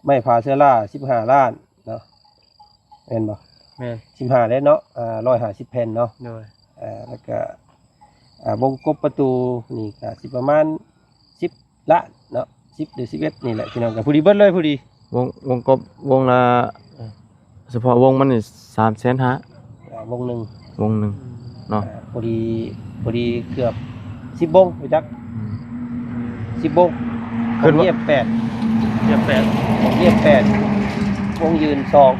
ໄມ້ຜ້າເຊື້ອລາສິບຫ້າລ້ານເນາະ ແມ່ນບໍ່? ແມ່ນ ສິບຫ້າແລ້ວເນາະ ອ່າ ຮ້ອຍຫ້າສິບແຜ່ນເນາະ ໂດຍ ອ່າ ແລ້ວກະ ອ່າ ວົງກົບປະຕູນີ້ກະຊິປະມານສິບລ້ານເນາະ ສິບຫຼືສິບເອັດນີ້ແຫຼະ ພີ່ນ້ອງ ກະພໍດີເບິດເລີຍ ພໍດີ ວົງ ວົງກົບວົງລະ ເອີ ສະເພາະວົງມັນນີ້ສາມແສນຫ້າ ອ່າ ວົງໜຶ່ງ ວົງໜຶ່ງ ອືມ ເນາະ ອ່າ ພໍດີ ພໍດີເກືອບສິບວົງ ຮູ້ຈັກ ອືມ ສິບວົງ ຄືວ່າ ວງລຽບແປດ ວງລຽບແປດ ວງລຽບແປດ ວົງຢືນສອງ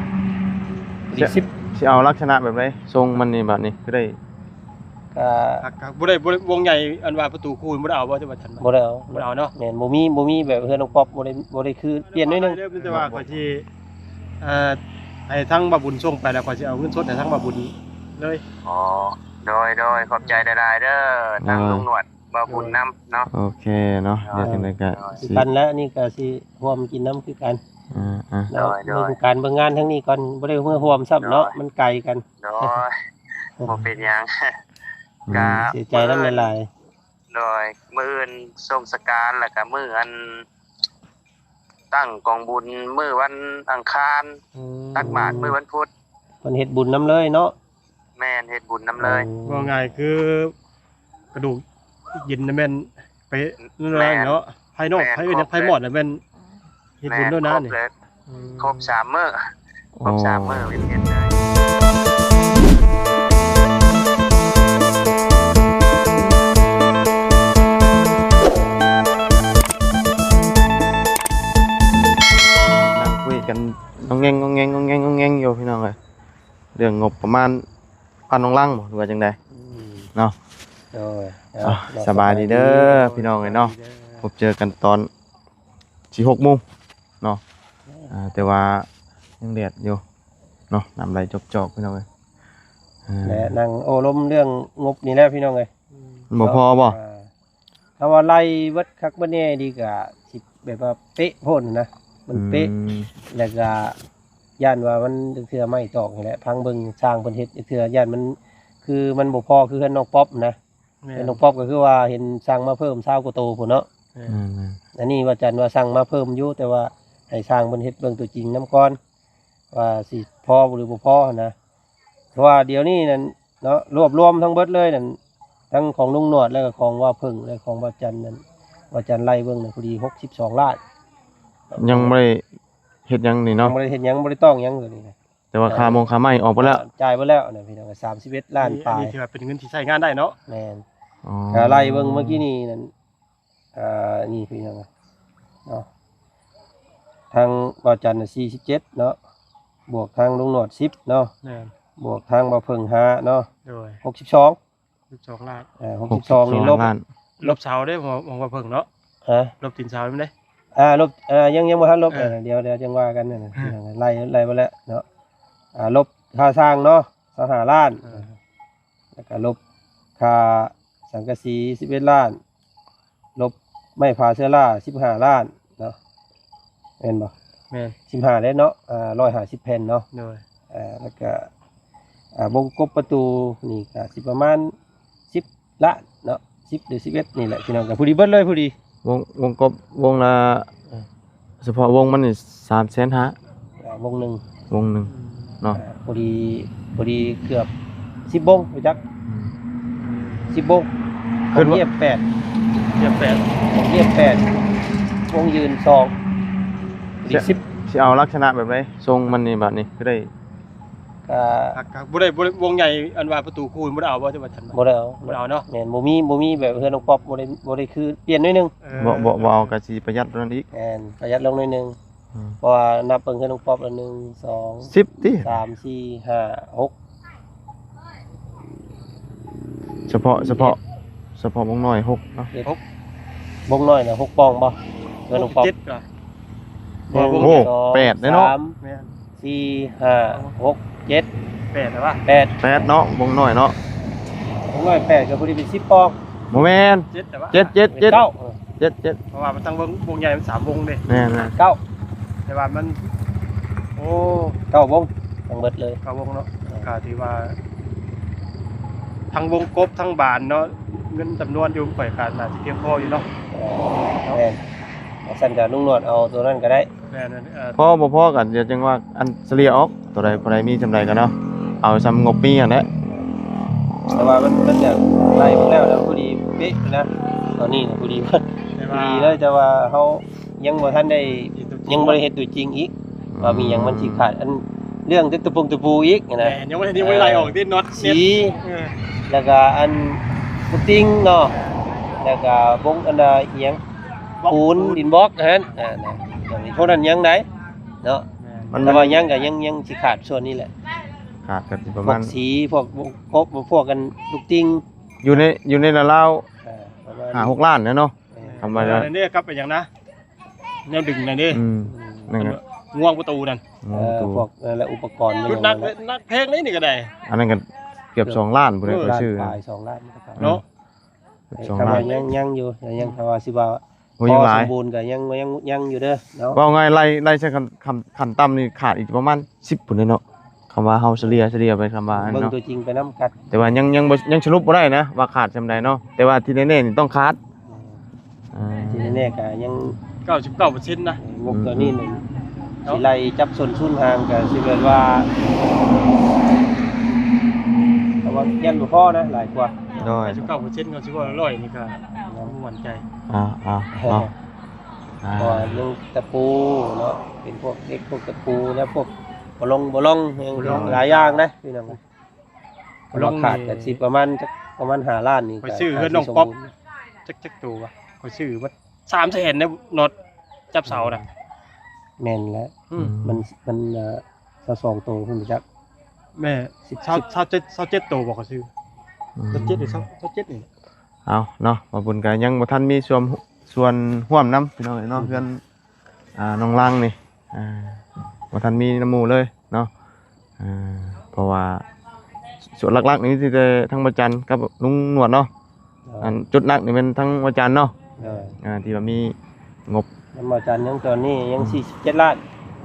ພໍດີສິບ ຊິເອົາລັກສະນະແບບໃດ ຊົງມັນນີ້ບາດນີ້ ຄືໄດ້ ກະ ກະ ກະບໍ່ໄດ້ ບໍ່ໄດ້ ວົງໃຫຍ່ ອັນວ່າປະຕູຄູ່ບໍ່ໄດ້ເອົາບໍ່ ທີ່ວ່າຊັ້ນ ບໍ່ໄດ້ເອົາ ບໍ່ໄດ້ເອົາເນາະ ແມ່ນ ບໍ່ມີ ບໍ່ມີແບບເຮືອນນ້ອງປັອບ ບໍ່ໄດ້ ບໍ່ໄດ້ຄື ປ່ຽນໜ້ອຍໜຶ່ງ ມີແຕ່ວ່າຂ້ອຍຊິ ເອີ ໃຫ້ທາງບ່າວບຸນສົ່ງໄປ ແລ້ວຂ້ອຍຊິເອົາເງິນສົດໃຫ້ທາງບ່າວບຸນເລີຍ ອໍ ໂດຍ ໂດຍ ຂອບໃຈຫຼາຍໆເດີ ທາງ ອ່າ ລຸງໜວດ ບ່າວບຸນນຳເນາະ ໂອເຄເນາະ ໂດຍ ດຽວຈັ່ງໃດກະ ໂດຍ ຊິ ຄືກັນແຫຼະ ນີ້ກະຊິຮ່ວມກິນນຳຄືກັນ ອ່າໆ ໂດຍ ໂດຍ ເບິ່ງການເບິ່ງງານທາງນີ້ກ່ອນ ບໍ່ໄດ້ເມືອຮ່ວມຊ້ຳເນາະ ໂດຍ ມັນໄກກັນ ໂດຍ ບໍ່ເປັນຫຍັງ ອືມ ກະ ເສຍໃຈນຳຫຼາຍໆ ໂດຍ ມື້ອື່ນສົ່ງສະການ ແລ້ວກະມື້ອັນ ຕັ້ງກອງບຸນມື້ວັນອັງຄານ ອືມ ຕັກບາດມື້ວັນພຸດ ເພິ່ນເຮັດບຸນນຳເລີຍເນາະ ແມ່ນ ເຮັດບຸນນຳເລີຍ ເວົ້າງ່າຍຄືກະດູກດິນນະແມ່ນເປະ ແມ່ນ ເນາະ ພາຍນອກ ແມ່ນ ພາຍອື່ນ ຄອບ ພາຍໝອດນະແມ່ນເຮັດບຸນໂດຍນານີ້ ແມ່ນ ຄອບເລີຍ ອືມ ຄົບສາມມື້ ຄົບສາມມື້ ໂອ້ ເວັນເຮັດເລີຍ ນັ່ງຄຸຍກັນ ງອງແງງ ງອງແງງ ງອງແງງ ງອງແງງຢູ່ ພີ່ນ້ອງເອີຍ ເລື່ອງງົບປະມານ ພັນນອງລັງບໍ່ ຫຼືວ່າຈັ່ງໃດ ອືມ ເນາະ ໂດຍ ເອົາ ເນາະ ສະບາຍດີເດີ ສະບາຍດີ ພີ່ນ້ອງເອີຍເນາະ ສະບາຍດີເດີ ພົບເຈີກັນຕອນ ຊິຫົກໂມງເນາະ ອ່າ ແຕ່ວ່າຍັງແດດຢູ່ເນາະ ນ້ຳໄຫຼຈອກໆ ພີ່ນ້ອງເອີຍ ອ່າ ແລະ ນັ່ງໂອ້ລົມເລື່ອງງົບນີ້ແຫຼະ ພີ່ນ້ອງເອີຍ ມັນບໍ່ພໍບໍ່? ອ່າ ຖ້າວ່າໄລ່ເບິດຄັກເບິດແນ່ນີ້ກະຊິແບບວ່າເປະໂພດນະ ມັນເປະ ອືມ ແລ້ວກະຢ້ານວ່າມັນເທື່ອໄມ້ຕອກນີ້ແຫຼະ ຟັງເບິ່ງຊ່າງເພິ່ນເຮັດເທື່ອ ຢ້ານມັນ ຄືມັນບໍ່ພໍຄືເຮືອນນ້ອງປັອບນະ ແມ່ນ ເຮືອນນ້ອງປັອບກະຄືວ່າເຫັນສັ່ງມາເພີ່ມຊາວກວ່າໂຕພຸ້ນເນາະ ແມ່ນ ແມ່ນ ອັນນີ້ວ່າຈັນວ່າສັ່ງມາເພີ່ມຢູ່ ແຕ່ວ່າໃຫ້ຊ່າງເພິ່ນເຮັດເບິ່ງຕົວຈິງນຳກ່ອນ ວ່າຊິພໍຫຼືບໍ່ພໍຫັ້ນນະ ເພາະວ່າດຽວນີ້ນັ້ນ ເນາະ ລວບລວມທັງເບິດເລີຍນັ້ນ ທັງຂອງລຸງໜວດ ແລ້ວກະຂອງບ່າວເຜິ້ງ ແລະຂອງບ່າວຈັນນັ້ນ ບ່າວຈັນໄລ່ເບິ່ງນະ ພໍດີຫົກສິບສອງລ້ານ ຍັງບໍ່ໄດ້ເຮັດຫຍັງນີ້ເນາະ ຍັງບໍ່ໄດ້ເຮັດຫຍັງ ບໍ່ໄດ້ຕ້ອງຫຍັງເລີຍນີ້ນະ ແຕ່ວ່າຄ່າມົງຄ່າໄມ້ອອກໄປແລ້ວ ຈ່າຍເບິດແລ້ວນະ ພີ່ນ້ອງ ສາມສິບເອັດລ້ານປາຍ ອັນນີ້ຖືວ່າເປັນເງິນທີ່ໃຊ້ງານໄດ້ເນາະ ແມ່ນ ອໍ ກະໄລ່ເບິ່ງເມື່ອກີ້ນີ້ນັ້ນ ອ່າ ນີ້ພີ່ນ້ອງເນາະ ທາງບ່າວຈັນສີ່ສິບເຈັດເນາະ ບວກທາງລຸງໜວດສິບເນາະ ແມ່ນ ບວກທາງບ່າວເຜິ້ງຫ້າເນາະ ໂດຍ ຫົກສິບສອງ ຫົກສິບສອງລ້ານ ເອີ ຫົກສິບສອງນີ້ລົບ ຫົກສິບສອງລ້ານ ລົບເສົາເດ້ ຂອງ ຂອງບ່າວເຜິ້ງເນາະ ຮະ ລົບຕີນເສົາແມ່ນເດ້ ອ່າ ລົບ ເອີ ຍັງ ຍັງບໍ່ທັນລົບ ເອີ ເອີ ດຽວ ດຽວຈັ່ງວ່າກັນ ອ່າ ໄລ່ ໄລ່ໄປແລ້ວເນາະ ອ່າ ລົບຄ່າຊ່າງເນາະ ຊາວຫ້າລ້ານ ເອີ ແລ້ວກະລົບຄ່າສັງກະສີສິບເອັດລ້ານ ລົບໄມ້ຜ້າເຊື້ອລາສິບຫ້າລ້ານເນາະ ແມ່ນບໍ່? ແມ່ນ ສິບຫ້າແລ້ວເນາະ ອ່າ ຮ້ອຍຫ້າສິບແຜ່ນເນາະ ໂດຍ ອ່າ ແລ້ວກະ ອ່າ ວົງກົບປະຕູນີ້ກະຊິປະມານສິບລ້ານເນາະ ສິບຫຼືສິບເອັດນີ້ແຫຼະ ພີ່ນ້ອງ ກະພໍດີເບິດເລີຍ ພໍດີ ວົງ ວົງກົບວົງລະ ເອີ ສະເພາະວົງມັນນີ້ສາມແສນຫ້າ ອ່າ ວົງໜຶ່ງ ວົງໜຶ່ງເນາະ ອ່າ ພໍດີ ພໍດີເກືອບສິບວົງ ຮູ້ຈັກ ອືມ ສິບວົງ ຄືວ່າ ວງລຽບແປດ ວງລຽບແປດ ວົງຢືນສອງ ອີກສິບ ຊິເອົາລັກສະນະແບບໃດ ຊົງມັນນີ້ບາດນີ້ ຄືໄດ້ ກະ ກະ ກະບໍ່ໄດ້ ບໍ່ໄດ້ ວົງໃຫຍ່ ອັນວ່າປະຕູຄູ່ບໍ່ໄດ້ເອົາບໍ່ ທີ່ວ່າຊັ້ນ ບໍ່ໄດ້ເອົາ ບໍ່ໄດ້ເອົາເນາະ ແມ່ນ ບໍ່ມີ ບໍ່ມີແບບເຮືອນນ້ອງປັອບ ບໍ່ໄດ້ ບໍ່ໄດ້ຄື ປ່ຽນໜ້ອຍໜຶ່ງ ເອີ ບໍ່ ບໍ່ ບໍ່ເອົາ ກະຊິປະຢັດລົງນັ້ນອີກ ແມ່ນ ປະຢັດລົງໜ້ອຍໜຶ່ງ ອືມ ເພາະວ່ານັບເບິ່ງເຮືອນນ້ອງປັອບລະ ໜຶ່ງ ສອງ ສິບຕິ ສາມ ສີ່ ຫ້າ ຫົກ ສະເພາະ ສະເພາະ ສະເພາະວົງນ້ອຍ ຫົກເນາະ ຫົກ ວົງນ້ອຍນະ ຫົກປ່ອງບໍ່ ເຮືອນນ້ອງປັອບ ຫົກ ເຈັດ ໂອ້ ແປດເດ້ເນາະ ສາມ ແມ່ນ ສີ່ ຫ້າ ຫົກ ເຈັດ ແປດແລ້ວວະ ແປດ ແປດເນາະ ວົງນ້ອຍເນາະ ວົງນ້ອຍແປດກະພໍດີເປັນສິບປ່ອງ ບໍ່ແມ່ນ ເຈັດແລ້ວວະ ເຈັດ ເຈັດ ເຈັດ ເກົ້າ ເຈັດ ເຈັດ ເພາະວ່າມັນຕັ້ງວົງ ວົງໃຫຍ່ມັນສາມວົງເດ້ ແມ່ນໆ ເກົ້າ ແຕ່ວ່າມັນ ໂອ້ ເກົ້າວົງ ທັງເບິດເລີຍ ເກົ້າວົງເນາະ ເອີ ກະຖືວ່າ ທັງວົງກົບ ທັງບານເນາະ ເງິນຈຳນວນຢູ່ຂ້ອຍກະໜ້າຊິພຽງພໍຢູ່ເນາະ ເອີ ແມ່ນ ຊັ້ນກະລຸງໜວດເອົາໂຕນັ້ນກະໄດ້ ແມ່ນໆ ເອີ ພໍບໍ່ພໍກໍດຽວຈັ່ງວ່າອັນສະເລ່ຍອອກ ຕົວໃດຜູ້ໃດມີສ່ຳໃດກໍເນາະ ເອົາສ່ຳງົບມີຫັ້ນແຫຼະ. ແຕ່ວ່າມັນ ມັນຈະໄລ່ເບິ່ງແລ້ວ ແລ້ວພໍດີເປະນະ ຕອນນີ້ນະ ພໍດີ ແຕ່ວ່າ ພໍດີເລີຍ ແຕ່ວ່າເຮົາຍັງບໍ່ທັນໄດ້ ຍັງບໍ່ໄດ້ເຮັດຕົວຈິງອີກ ອືມ ວ່າມີຫຍັງມັນຊິຂາດ ອັນເລື່ອງຕະປົງຕະປູອີກນະ ແມ່ນ ຍັງບໍ່ໄດ້ ຍັງບໍ່ໄດ້ໄລ່ອອກຕິ ນັອດ ສີ ເນັດ ເອີ ແລ້ວກໍອັນ ໂຄດຕິງເນາະ ແລ້ວກໍບົງ ອັນນະ ອີຫຍັງ ບລັອກ ປູນ ປູນ ດິນບລັອກຫັ້ນ ອ່າ ນະ ພວກນັ້ນຍັງໄດ້ເນາະ ແມ່ນ ແຕ່ວ່າຍັງກໍຍັງ ຍັງຊິຂາດສ່ວນນີ້ແຫຼະ ຂາດກໍຊິປະມານ ພວກສີ ພວກກົບ ພວກກັນລູກຕິງ ຢູ່ໃນ ຢູ່ໃນລາວ ເອີ ປະມານ ຫ້າຫົກລ້ານແຫຼະເນາະ ເອີ ທຳມະດາ ອັນນີ້ກັບໄປຫຍັງນະ ແນວດຶງນັ້ນເດ້ ອືມ ນັ້ນ ອັນງວງປະຕູນັ້ນ ງວງປະຕູ ເອີ ພວກນັ້ນແຫຼະ ອຸປະກອນມັນ ຈຸດໜັກ ໜັກແພງເດ້ນີ້ກໍໄດ້ ອັນນັ້ນກໍເກືອບສອງລ້ານພຸ້ນແຫຼະ ເອີ ຂ້ອຍຊື້ ລ້ານປາຍ ສອງລ້ານ ເນາະ ເກືອບສອງລ້ານ ຍັງ ຍັງຢູ່ ຍັງ ຖ້າວ່າຊິວ່າ ໂອ້ ຍັງຫຼາຍ ພໍສົມບູນກໍຍັງ ຍັງ ຍັງຢູ່ເດີເນາະ ເວົ້າງ່າຍ ໄລ່ ໄລ່ໃສ່ຂັ້ນ ຂັ້ນ ຂັ້ນຕ່ຳນີ້ຂາດອີກປະມານສິບພຸ້ນເດເນາະ ຄຳວ່າເຮົາສະເລ່ຍ ສະເລ່ຍໄປ ຄຳວ່າ ເບິ່ງ ເນາະ ຕົວຈິງໄປນຳກັນ ແຕ່ວ່າຍັງ ຍັງບໍ່ ຍັງສະຫຼຸບບໍ່ໄດ້ນະວ່າຂາດສ່ຳໃດເນາະ ແຕ່ວ່າທີ່ແນ່ໆນີ້ຕ້ອງຂາດ ອືມ ອ່າ ທີ່ແນ່ໆກໍຍັງ ເກົ້າສິບເກົ້າເປີເຊັນນະ ງົບຕົວນີ້ນີ້ ອືມ ຊິໄລ່ຈັບສົ້ນສູນຫາງກໍຊິແມ່ນວ່າ ເພາະວ່າຍັງບໍ່ພໍນະ ຫຼາຍກວ່າ ໂດຍ ເກົ້າສິບເກົ້າເປີເຊັນ ເກົ້າສິບເກົ້າ ຮ້ອຍນີ້ກໍບໍ່ໝັ້ນໃຈ ອ່າໆ ເນາະ ອ່າ ເພາະວ່າຍັງຕະປູເນາະ ເປັນພວກເຫຼັກ ພວກຕະປູ ແລະ ພວກບະລົງ ບະລົງ ຍັງຫຼາຍຢ່າງນະພີ່ນ້ອງ ບະລົງນີ້ ຂາດກໍຊິປະມານ ປະມານຫ້າລ້ານນີ້ ຂ້ອຍຊື້ເຮືອນນ້ອງປັອບ ຈັກ ຈັກໂຕວະ ຂ້ອຍຊື້ເບິດສາມແສນເດ້ ນັອດຈັບເສົານະ ແມ່ນແຫຼະ ອືມ ມັນ ມັນ ເອີ ຊາວສອງໂຕພຸ້ນຈັກ ແມ່ ສິບ ຊາວ ຊາວເຈັດ ຊາວເຈັດໂຕບໍ່ ຂ້ອຍຊື້ ອືມ ຊາວເຈັດ ຫຼື ຊາວ ຊາວເຈັດນີ້ ເອົາເນາະ ບ່າວບຸນກໍຍັງບໍ່ທັນມີສ່ວນ ສ່ວນຮ່ວມນຳພີ່ນ້ອງເອີຍເນາະ ອືມ ເຮືອນ ອ່າ ນ້ອງລັງນີ້ ອ່າ ບໍ່ທັນມີນຳໝູ່ເລີຍເນາະ ອ່າ ເພາະວ່າສ່ວນຫຼັກໆນີ້ມີແຕ່ທາງບ່າວຈັນກັບລຸງໜວດເນາະ ໂດຍ ອັນຈຸດໜັກນີ້ແມ່ນທາງບ່າວຈັນເນາະ ໂດຍ ອ່າ ທີ່ວ່າມີງົບ ນຳບ່າວຈັນຍັງ ຕອນນີ້ຍັງ ອືມ ສີ່ສິບເຈັດລ້ານ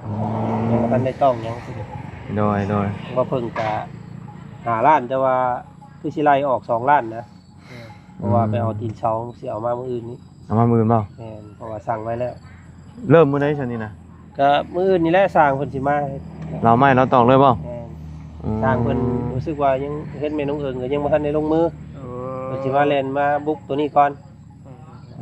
ອືມ ຍັງບໍ່ທັນໄດ້ຕ້ອງຫຍັງ ໂດຍໆ ບໍ່ເພິ່ງກະຫ້າລ້ານ ແຕ່ວ່າຄືຊິໄລ່ອອກສອງລ້ານນະ ເອີ ເພາະວ່າ ອືມ ໄປເອົາຕີນເສົາ ຊິເອົາມາມື້ອື່ນນີ້ ເອົາມາມື້ອື່ນບໍ່? ແມ່ນ ເພາະວ່າສັ່ງໄວ້ແລ້ວ ເລີ່ມມື້ໃດຊັ້ນນີ້ນະ? ກະມື້ອື່ນນີ້ແຫຼະ ຊ່າງເພິ່ນຊິມາ ລາວໄມ້ລາວຕອກເລີຍບໍ່? ແມ່ນ ອືມ ຊ່າງເພິ່ນຮູ້ສຶກວ່າຍັງເຫັນແມ່ນ້ອງເອີງກໍຍັງບໍ່ທັນໄດ້ລົງມື ເອີ ເພິ່ນຊິມາແລ່ນມາບຸກໂຕນີ້ກ່ອນ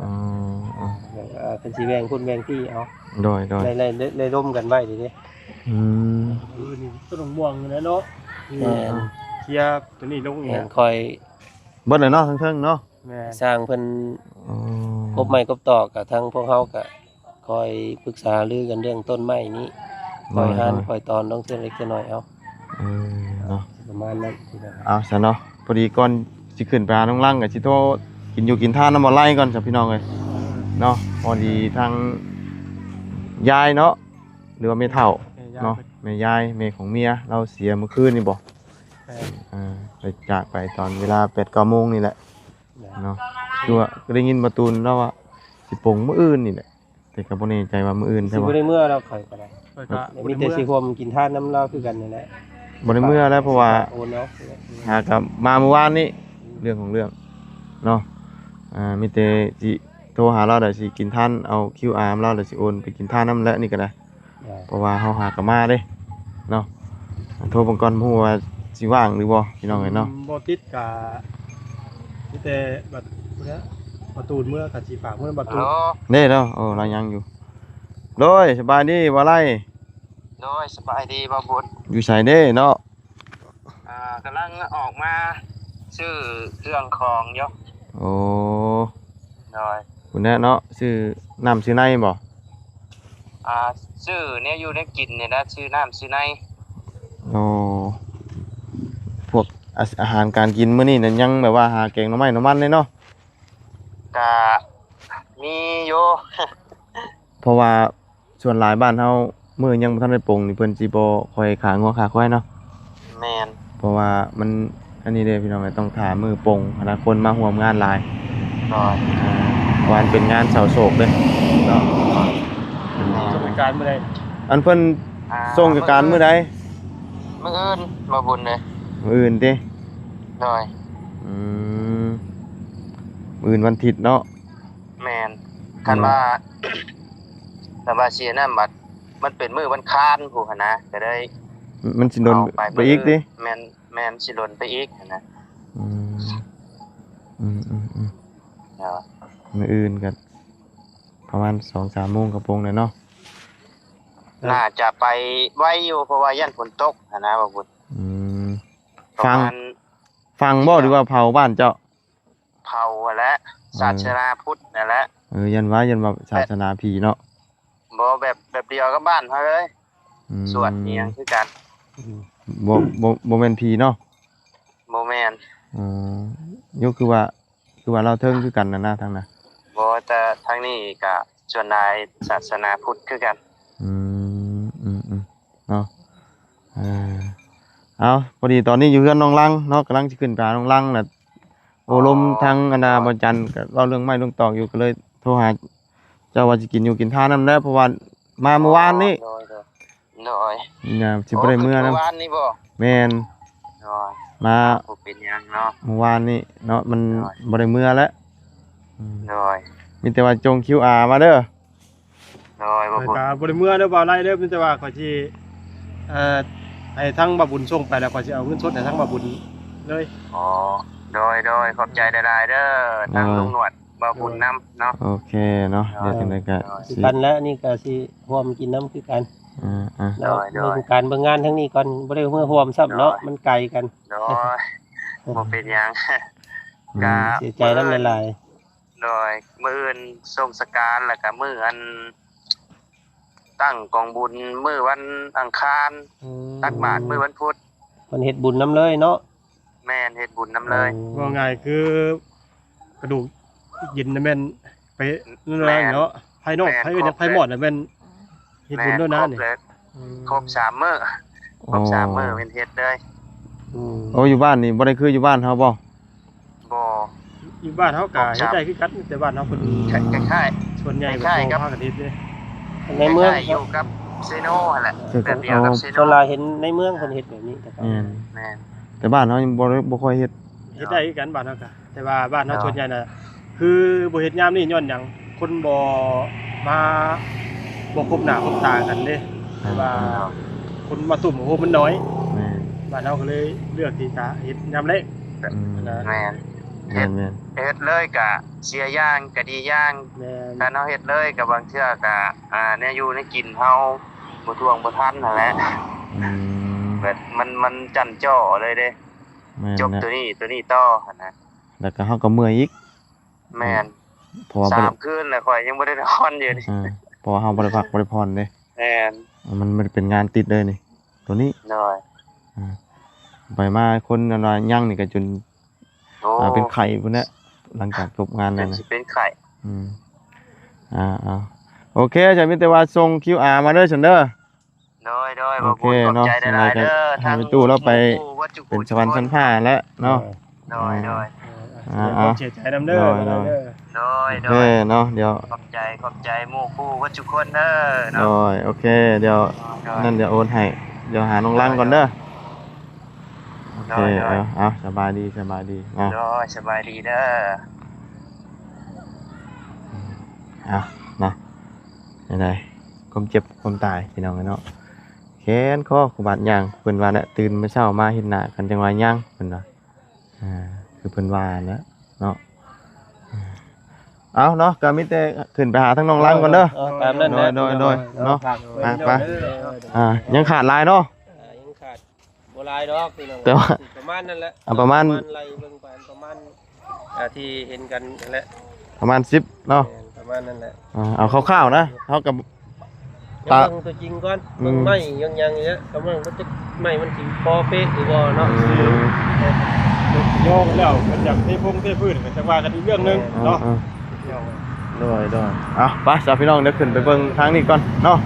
ອືມ ເອີ ເພິ່ນຊິແບ່ງພຸ້ນແບ່ງພີ້ເອົາ ໂດຍໆ ໄດ້ ໄດ້ລົມກັນໄວ້ເດ້ ອືມ ເອີ ນີ້ຕົ້ນໝ່ວງນີ້ແຫຼະເນາະ ແມ່ນ ເອີ ເຄຍໂຕນີ້ລົງນີ້ ແມ່ນ ຄ່ອຍ ເບິດແລ້ວເນາະ ເທິງໆເນາະ ແມ່ນ ຊ່າງເພິ່ນ ໂອ້ ກົບໄມ້ກົບຕອກ ກະທາງພວກເຮົາກະ ຄອຍປຶກສາຫາລືກັນເລື່ອງຕົ້ນໄມ້ນີ້ ໂດຍ ຄ່ອຍຫັນ ໂດຍ ຄ່ອຍຕອນລົງເທື່ອເລັກເທື່ອນ້ອຍເອົາ ເອີ ເນາະ ປະມານນັ້ນ ເອົາຊະເນາະ ພໍດີກ່ອນຊິຂຶ້ນໄປຫານ້ອງລັງກໍຊິໂທກິນຢູ່ກິນທານນຳບ່າວໄລກ່ອນຊະພີ່ນ້ອງເອີຍ ເນາະ ພໍດີທາງຍາຍເນາະ ຫຼືວ່າແມ່ເຖົ້າ ແມ່ຍາຍ ເນາະ ແມ່ຍາຍ ແມ່ຂອງເມຍ ລາວເສຍມື້ຄືນນີ້ບໍ ແມ່ນ ອ່າ ໄປ ຈາກໄປຕອນເວລາແປດເກົ້າໂມງນີ້ແຫຼະ ແມ່ນ ເນາະ ຄືວ່າໄດ້ຍິນບ່າວຕູນລາວວ່າຊິປົງມື້ອື່ນນີ້ແຫຼະ ແຕ່ກໍບໍ່ແນ່ໃຈວ່າມື້ອື່ນ ຊິບໍ່ໄດ້ເມືອດອກ ຂ້ອຍກໍໄດ້ ຂ້ອຍກໍ ມີແຕ່ຊິຮ່ວມກິນທານນຳລາວຄືກັນນີ້ແຫຼະ ບໍ່ໄດ້ເມືອແລ້ວ ເພາະວ່າ ໂອນເອົາ ຫາກໍມາມື້ວານນີ້ ອືມ ເລື່ອງຂອງເລື່ອງເນາະ ອ່າ ມີແຕ່ຊິໂທຫາລາວ ແລ້ວຊິກິນທານ ເອົາຄິວອານຳລາວ ແລ້ວຊິໂອນໄປກິນທານນຳແຫຼະ ນີ້ກໍໄດ້ ເພາະວ່າເຮົາຫາກໍມາເດ້ເນາະ ໂທເບິ່ງກ່ອນ ບໍ່ຮູ້ວ່າຊິວ່າງຫຼືບໍ່ ພີ່ນ້ອງເອີຍເນາະ ອືມ ບໍ່ຕິດກະມີແຕ່ບັດພຸ້ນແຫຼະ ບ່າວຕູນເມືອກະຊິຝາກເມືອບ່າວຕູນ ເດ້ເນາະ ເອີ ລາວຍັງຢູ່ ໂດຍ ສະບາຍດີບ່າວໄລ ໂດຍ ສະບາຍດີບ່າວບຸນ ຢູ່ໃສເດ້ເນາະ ອ່າ ກຳລັງອອກມາຊື້ເຄື່ອງຂອງຢູ່ ໂອ້ ໂດຍ ພຸ້ນແຫຼະເນາະ ຊື້ນ້ຳຊື້ໃນບໍ? ອ່າ ຊື້ແນວຢູ່ແນວກິນນີ້ແຫຼະ ຊື້ນ້ຳຊື້ໃນ ໂອ້ ພວກອາ ອາຫານການກິນມື້ນີ້ນັ້ນ ຍັງແບບວ່າຫາແກງໜໍ່ໄມ້ໜໍ່ມັນເດ້ເນາະ ກະມີຢູ່ ເພາະວ່າ ສ່ວນຫຼາຍບ້ານເຮົາ ມື້ຍັງບໍ່ທັນໄດ້ປົງນີ້ ເພິ່ນຊິບໍ່ຄ່ອຍຂ້າງົວຂ້າຄວາຍເນາະ ແມ່ນ ເພາະວ່າມັນ ອັນນີ້ເດ້ພີ່ນ້ອງເອີຍ ຕ້ອງຖ້າມື້ປົງຫັ້ນນະ ຄົນມາຮ່ວມງານຫຼາຍ ໂດຍ ອ່າ ເພາະວ່າມັນເປັນງານເສົ້າໂສກເດ້ເນາະ ແມ່ນ ສົ່ງຈັດການມື້ໃດ? ອັນເພິ່ນ ອ່າ ສົ່ງຈັດການມື້ໃດ? ມື້ອື່ນ ມື້ບຸນເດ້ ມື້ອື່ນຕິ? ໂດຍ ອືມ ມື້ອື່ນວັນທິດເນາະ ແມ່ນ ຄັນວ່າ ຄັນວ່າຊິອັນນັ້ນບັດ ມັນເປັນມື້ວັນຄານພຸ້ນຫັ້ນນະ ກໍເລີຍ ມັນຊິດົນໄປ ໄປອີກຕິ? ແມ່ນ ແມ່ນ ຊິດົນໄປອີກຫັ້ນນະ. ອືມ ອືມໆໆ ເນາະ ມື້ອື່ນກໍປະມານສອງສາມໂມງກໍປົງແລ້ວເນາະ. ໜ້າຈະໄປໄວຢູ່ ເພາະວ່າຢ້ານຝົນຕົກຫັ້ນນະ ບ່າວບຸນ. ອືມ ປະມານ ຝັງ ຝັງບໍ່ ຫຼືວ່າເຜົາບ້ານເຈົ້າ? ເຜົາຫັ້ນແຫຼະ ເອີ ສາສະໜາພຸດນັ້ນແຫຼະ. ເອີ ຢ້ານວ່າ ຢ້ານວ່າສາສະໜາຜີເນາະ. ບໍ່ ແບບ ແບບດຽວກັບບ້ານເຮົາເລີຍ. ອືມ ສວດອີ່ຫຍັງຄືກັນ. ບໍ່ ບໍ່ ບໍ່ແມ່ນຜີເນາະ? ບໍ່ແມ່ນ. ເອີ ຢູ່ ຄືວ່າ ຄືວ່າລາວເທິງຄືກັນນະ ນະ ທາງນັ້ນ. ບໍ່ ແຕ່ທາງນີ້ກະສ່ວນຫຼາຍສາສະໜາພຸດຄືກັນ. ອືມ ອືມໆ ເນາະ. ເອີ ເອົາ ພໍດີຕອນນີ້ຢູ່ເຮືອນນ້ອງລັງເນາະ ກຳລັງຊິຂຶ້ນໄປຫານ້ອງລັງນະ ໂອ້ລົມ ອໍ ທາງອັນນາ ໂດຍ ບ່າວຈັນກໍເວົ້າເລື່ອງໄມ້ເລື່ອງຕອກຢູ່ ກໍເລີຍໂທຫາເຈົ້າວ່າຊິກິນຢູ່ກິນທານນຳແຫຼະ ເພາະວ່າມາມື້ວານນີ້. ໂດຍ ໂດຍ ໂດຍ ຍາມຊິບໍ່ໄດ້ເມືອນຳ ໂອ້ ຄືມື້ວານນີ້ບໍ່? ແມ່ນ ໂດຍ ມາ ບໍ່ເປັນຫຍັງເນາະ ມື້ວານນີ້ເນາະ ມັນ ໂດຍ ບໍ່ໄດ້ເມືອແລ້ວ. ອືມ ໂດຍ ມີແຕ່ວ່າຈົ່ງຄິວອາມາເດີ. ໂດຍ ບໍ່ ແລ້ວກໍບໍ່ໄດ້ເມືອເດີ ບໍ່ໄດ້ເດີ ມີແຕ່ວ່າຂ້ອຍຊິ ເອີ ໃຫ້ທາງບ່າວບຸນສົ່ງໄປ ແລ້ວຂ້ອຍຊິເອົາເງິນສົດໃຫ້ທາງບ່າວບຸນເລີຍ. ອໍ ໂດຍ ໂດຍ ຂອບໃຈຫຼາຍໆເດີ ທາງ ໂດຍ ລຸງໜວດ ບ່າວບຸນນຳເນາະ. ໂອເຄເນາະ ໂດຍ ດຽວຈັ່ງໃດກໍ ໂດຍ ຊິ ຄືກັນແຫຼະ ນີ້ກໍຊິຮ່ວມກິນນຳຄືກັນ. ອ່າໆ ໂດຍ ໂດຍ ເບິ່ງການເບິ່ງງານທາງນີ້ກ່ອນ ບໍ່ໄດ້ເມືອຮ່ວມຊ້ຳເນາະ ໂດຍ ມັນໄກກັນ. ໂດຍ ບໍ່ເປັນຫຍັງ ອືມ ກໍເສຍໃຈນຳຫຼາຍໆ. ໂດຍ ມື້ອື່ນສົ່ງສະການ ແລ້ວກະມື້ອັນຕັ້ງກອງບຸນມື້ວັນອັງຄານ ອືມ ຕັກບາດມື້ວັນພຸດ. ເພິ່ນເຮັດບຸນນຳເລີຍເນາະ? ແມ່ນ ເຮັດບຸນນຳເລີຍ. ອໍ ເວົ້າງ່າຍຄືກະດູກເຢັນນະແມ່ນໄປນັ້ນເນາະ ແມ່ນ ພາຍນອກ ແມ່ນ ພາຍອື່ນ ຄອບ ພາຍມອດນະແມ່ນ ເຮັດບຸນໂດຍນານີ້ ແມ່ນ ຄົບເລີຍ ອືມ ຄົບສາມມື້ ຄົບສາມມື້ ອໍ ແມ່ນເຮັດເລີຍ. ອືມ ໂອ້ ຢູ່ບ້ານນີ້ບໍ່ໄດ້ຄືຢູ່ບ້ານເຮົາບໍ່? ບໍ່ ຢູ່ບ້ານເຮົາກະເຮັດໄດ້ຄືກັນ ແຕ່ບ້ານເຮົາເພິ່ນ ອືມ ຄ້າຍໆ ສ່ວນໃຫຍ່ກໍ ຄ້າຍໆກັບ ພາກັນເຮັດເດ້ ໃນເມືອງ ຄ້າຍໆຢູ່ກັບເຊໂນຫັ້ນແຫຼະ ຄືກັນ ແບບດຽວກັບ ອໍ ເຊໂນ. ສ່ວນຫຼາຍເຫັນໃນເມືອງເພິ່ນເຮັດແບບນີ້ແຕ່ເກົ່າ. ແມ່ນ ແມ່ນ ແຕ່ບ້ານເຮົາຍັງບໍ່ ບໍ່ຄ່ອຍເຮັດ. ເຮັດໄດ້ຄືກັນບ້ານເຮົາກະ ແຕ່ວ່າບ້ານເຮົາ ອໍ ສ່ວນໃຫຍ່ນະ ຄືບໍ່ເຮັດຍາມນີ້ຍ້ອນຫຍັງ? ຄົນບໍ່ມາ ບໍ່ພົບໜ້າພົບຕາກັນເດ້ ແມ່ນ ແຕ່ວ່າ ອໍ ຄົນມາຕຸ້ມໂຮມມັນໜ້ອຍ. ແມ່ນ ບ້ານເຮົາກໍເລີຍເລືອກທີ່ຈະເຮັດຍາມແລງ. ອືມ ນະ ແມ່ນ ເຮັດ ແມ່ນໆ ເຮັດເລີຍກະເສຍຢ່າງກະດີຢ່າງ. ແມ່ນ ຄັນເຮົາເຮັດເລີຍກະບາງເທື່ອກະ ອ່າ ແນວຢູ່ແນວກິນເຮົາບໍ່ຖ້ວງບໍ່ທັນຫັ້ນແຫຼະ. ອືມ ແບບມັນ ມັນຈັ້ນຈໍ້ເລີຍເດ້. ແມ່ນ ຈົບ ແລ້ວ ໂຕນີ້ ໂຕນີ້ຕໍ່ຫັ້ນນະ ແລ້ວກໍເຮົາກໍເມື່ອຍອີກ. ແມ່ນ ເພາະວ່າສາມຄືນແລ້ວ ຂ້ອຍຍັງບໍ່ໄດ້ນອນຢູ່ນີ້. ເອີ ເພາະວ່າເຮົາບໍ່ໄດ້ພັກບໍ່ໄດ້ຜ່ອນເດ້. ແມ່ນ ມັນ ມັນເປັນງານຕິດເລີຍນີ້ ໂຕນີ້. ໂດຍ ອ່າ ໄປມາຄົນອັນວ່າຍັງນີ້ກໍຈົນ ໂອ້ ອ່າ ເປັນໄຂ້ພຸ້ນແຫຼະ ຫຼັງຈາກຈົບງານແລ້ວນະ ເປັນໄຂ້. ອືມ ອ່າ ເອົາ ໂອເຄ ຈະມີແຕ່ວ່າສົ່ງຄິວອາມາເດີຊັ້ນເດີ. ໂດຍ ໂດຍ ໂອເຄເນາະ ຂອບໃຈຫຼາຍໆເດີ ໃຫ້ແມ່ຕູ້ລາວໄປເປັນສະຫວັນຊັ້ນຟ້າແລ້ວເນາະ. ໂດຍ ໂດຍ ອ່າ ຂອບໃຈນຳເດີ. ໂດຍ ໂດຍ ໂດຍ ໂອເຄເນາະ ດຽວ ຂອບໃຈ ຂອບໃຈໝູ່ຄູ່ເບິດທຸກຄົນເດີເນາະ. ໂດຍ ໂອເຄ ດຽວ ໂດຍ ນັ້ນດຽວໂອນໃຫ້ ດຽວຫານ້ອງລັງກ່ອນເດີ. ໂອເຄ ໂດຍ ເອົາ ສະບາຍດີ ສະບາຍດີເນາະ. ໂດຍ ສະບາຍດີເດີ. ເອົາເນາະ ຈັ່ງໃດ ຄວາມເຈັບຄວາມຕາຍ ພີ່ນ້ອງເອີຍເນາະ. ແຂນຄໍຂະບາດຍ່າງ ເພິ່ນວ່າແຫຼະ ຕື່ນມື້ເຊົ້າມາເຫັນໜ້າກັນຈັ່ງວ່າຍັງ ເພິ່ນວ່າ ອ່າ ຄືເພິ່ນວ່າແຫຼະເນາະ. ເອົາເນາະ ກໍມີແຕ່ຂຶ້ນໄປຫາທາງນ້ອງລັງກ່ອນເດີ. ເອີ ຕາມນັ້ນແຫຼະ ໂດຍ ໂດຍ ໂດຍເນາະ. ໄປ ໄປ ອ່າ ຍັງຂາດຫຼາຍເນາະ ຍັງຂາດ ບໍ່ຫຼາຍດອກພີ່ນ້ອງ ແຕ່ວ່າປະມານນັ້ນແຫຼະ ອ່າ ປະມານ ປະມານໄລ່ເບິ່ງໄປປະມານ ອ່າ ທີ່ເຫັນກັນຫັ້ນແຫຼະ ປະມານສິບເນາະ. ແມ່ນ ປະມານນັ້ນແຫຼະ ອ່າ ເອົາຄ່າວໆນະ ເຮົາກໍ ຕາ ເບິ່ງຕົວຈິງກ່ອນ ອືມ ເບິ່ງໄມ້ຫຍັງໆນີ້ແຫຼະ ກຳລັງວ່າຈະໄມ້ມັນຊິພໍເປະຫຼືບໍ່ເນາະ. ອືມ ຍົກແລ້ວ ມັນຢາກເທພົງເທພື້ນກໍຈະວ່າກັນອີກເລື່ອງໜຶ່ງເນາະ. ອ່າ ໂດຍ ໂດຍ ເອົາ ໄປຊະພີ່ນ້ອງ ດຽວຂຶ້ນໄປເບິ່ງທາງນີ້ກ່ອນເນາະ.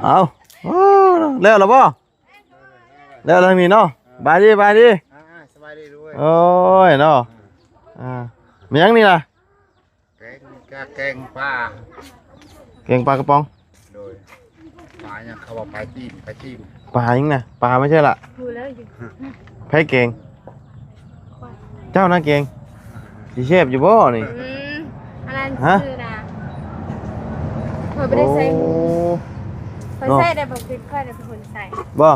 ເອົາ ໂອ້ ແລ້ວລະບໍ່? ແລ້ວທາງນີ້ເນາະ. ບາຍດີ ບາຍດີ ອ່າ ສະບາຍດີດ້ວຍ. ໂອ້ຍເນາະ ອ່າ ແມ່ນຫຍັງນີ້ລະ? ແກງ ກະແກງປາ ແກງປາກະປ໋ອງ. ໂດຍ ປາຫຍັງ ເຂົາວ່າປາຈີນ ປາຈີນ ປາຫຍັງນະ? ປາບໍ່ໃຊ່ລະ ໃຜແກງ? ເຈົ້ານະແກງ ຊິແຊບຢູ່ບໍ່ນີ້? ອືມ ອັນນັ້ນ ຮະ? ຊື່ນະ ຂ້ອຍບໍ່ໄດ້ໃສ່ຫູ. ໂອ້ ຂ້ອຍໃສ່ໄດ້ບໍ່? ຄືຂ້ອຍໄດ້ເປັນຄົນໃສ່. ບໍ່?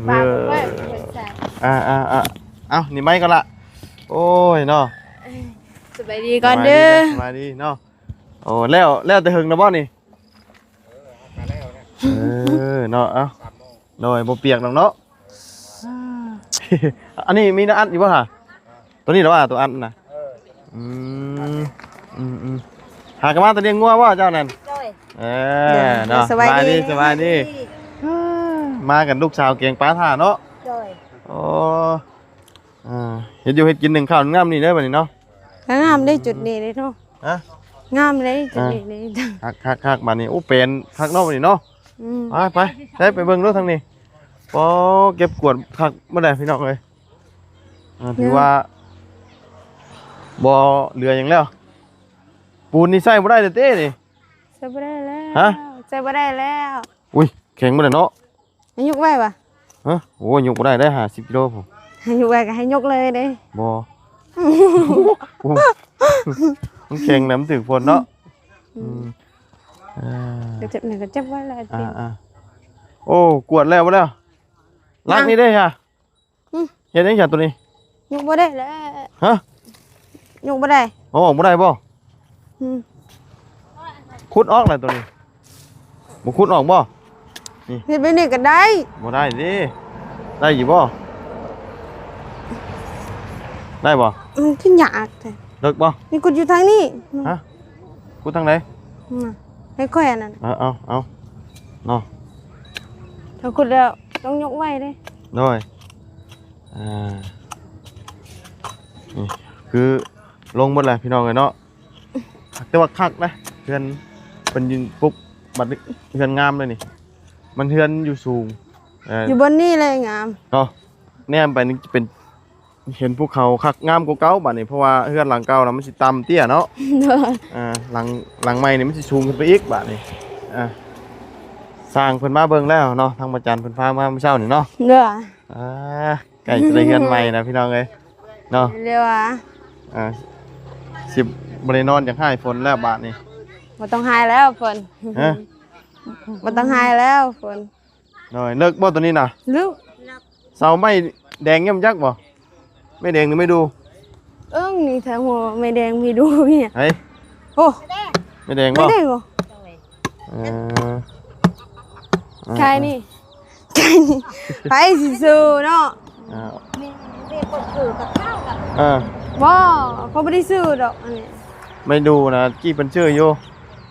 ປາກຂ້ອຍເປັນຄົນໃສ່. ອ່າໆໆ ເອົ້າ ນີ້ໄມກ່ອນລະ. ໂອ້ຍເນາະ ສະບາຍດີກ່ອນເດີ. ສະບາຍດີເນາະ. ໂອ້ ແລ້ວ ແລ້ວແຕ່ເຫິງແລ້ວບໍ່ນີ້? ເອີ ເນາະ ເອົ້າ ໂດຍ ບໍ່ປຽກດອກເນາະ. ອັນນີ້ມີແນວອັດຢູ່ບໍ່ຫະ? ຕົວນີ້ລະວ່າ ຕົວອັດນະ. ເອີ ອືມ ອືມໆ ຫາກະມາແຕ່ລ້ຽງງົວບໍ່ເຈົ້ານັ້ນ? ໂດຍ ເອີ ເນາະ ສະບາຍດີ ສະບາຍດີ ສະບາຍດີ. ມາກັນລູກສາວແກງປາທ່າເນາະ. ໂດຍ ໂອ້ ອ່າ ເຮັດຢູ່ເຮັດກິນ ໜຶ້ງເຂົ້າໜຶ້ງນ້ຳນີ້ເດີບັດນີ້ເນາະ. ງາມເດ້ຈຸດນີ້ເດ້ເນາະ. ຮະ? ງາມເດ້ຈຸດນີ້ເດ້. ຄັກໆໆ ບັດນີ້. ໂອ້ ແປນຄັກເນາະບັດນີ້ເນາະ. ອືມ ໄປ ໄປ ໄປ ໄປເບິ່ງດູທາງນີ້. ໂອ້ ເກັບກວາດຄັກໝົດແລ້ວພີ່ນ້ອງເອີຍ. ອ່າ ຖືວ່າບໍ່ເຫຼືອຫຍັງແລ້ວ. ປູນນີ້ໃຊ້ບໍ່ໄດ້ແລ້ວຕິນີ້? ໃຊ້ບໍ່ໄດ້ແລ້ວ. ຮະ? ໃຊ້ບໍ່ໄດ້ແລ້ວ. ອຸ້ຍ ແຂງໝົດແລ້ວເນາະ. ໃຫ້ຍົກໄວ້ຫວາ? ຮະ? ໂອ້ຍ ຍົກບໍ່ໄດ້ເດ້ ຫ້າສິບກິໂລພຸ້ນ. ໃຫ້ຍົກໄວ້ກໍໃຫ້ຍົກເລີຍເດ້. ບໍ່ ມັນແຂງນະ ມັນຖືກຝົນເນາະ. ອືມ ອືມ ເອີ ເຈັບນີ້ກໍເຈັບໄວ້ແລ້ວ. ອ່າໆ ໂອ້ ກວາດແລ້ວບໍ່ແລ້ວ? ລັກນີ້ເດ້ຫະ? ຫຶ ເຮັດຫຍັງຊະໂຕນີ້? ຍົກບໍ່ໄດ້ແລ້ວ. ຮະ? ຍົກບໍ່ໄດ້. ເອົາອອກບໍ່ໄດ້ບໍ່? ອືມ ຂຸດອອກແລ້ວໂຕນີ້. ບໍ່ຂຸດອອກບໍ່? ນີ້ ເຮັດແບບນີ້ກໍໄດ້. ບໍ່ໄດ້ເດ້. ໄດ້ຢູ່ບໍ່? ໄດ້ບໍ່? ມັນຄືຍາກແທ້. ເລິກບໍ່? ນີ້ຂຸດຢູ່ທາງນີ້. ຮະ? ຂຸດທາງໃດ? ອືມ ໃຫ້ຂ້ອຍອັນນັ້ນ. ເອົາ ເອົາ ເອົາເນາະ. ຖ້າຂຸດແລ້ວຕ້ອງຍົກໄວ້ເດ້. ໂດຍ ອ່າ ນີ້ຄືລົງໝົດແລ້ວພີ່ນ້ອງເອີຍເນາະ. ແຕ່ວ່າຄັກນະ ເຮືອນເພິ່ນຢືນປຸກ ບັດນີ້ເຮືອນງາມເລີຍນີ້. ມັນເຮືອນຢູ່ສູງ ເອີ ຢູ່ບ່ອນນີ້ແຫຼະງາມເນາະ. ແນມໄປນີ້ຈະເປັນ ເຫັນພູເຂົາຄັກງາມກວ່າເກົ່າບາດນີ້ ເພາະວ່າເຮືອນຫຼັງເກົ່ານະມັນຊິຕ່ຳເຕ້ຍເນາະ. ໂດຍ ອ່າ ຫຼັງ ຫຼັງໃໝ່ນີ້ມັນຊິສູງຂຶ້ນໄປອີກບາດນີ້. ອ່າ ຊ່າງເພິ່ນມາເບິ່ງແລ້ວເນາະ ທາງພະຈັນເພິ່ນພາມາມື້ເຊົ້ານີ້ເນາະ. ໂດຍ ອ່າ ໃກ້ຈະໄດ້ເຮືອນໃໝ່ແລ້ວພີ່ນ້ອງເອີຍເນາະ. ເລີຍວ່າ ອ່າ ຊິບໍ່ໄດ້ນອນ ຢາກຮ້າຍຝົນແລ້ວບາດນີ້. ບໍ່ຕ້ອງຮ້າຍແລ້ວຝົນ. ຮະ? ບໍ່ຕ້ອງຮ້າຍແລ້ວຝົນ. ໂດຍ ເລິກບໍ່ໂຕນີ້ນະ? ເລິກ. ເສົາໄມ້ແດງຍັງຈັກບໍ່? ໄມ້ແດງຫຼືໄມ້ດູ່? ເອີ ນີ້ແທ້ຫົວໄມ້ແດງໄມ້ດູ່ນີ້. ໃສ? ໂອ້ ໄມ້ແດງບໍ່? ໄມ້ແດງບໍ່? ເອີ ໃຊ່ນີ້ ໃຊ່ນີ້ ໃຜຊິຊື້ເນາະ. ອ່າ ມີ ມີຄົນຊື້ກັບເຂົານະ. ເອີ ບໍ່ ເຂົາບໍ່ໄດ້ຊື້ດອກອັນນີ້. ໄມ້ດູ່ນະ ກີ້ເພິ່ນຊື້ຢູ່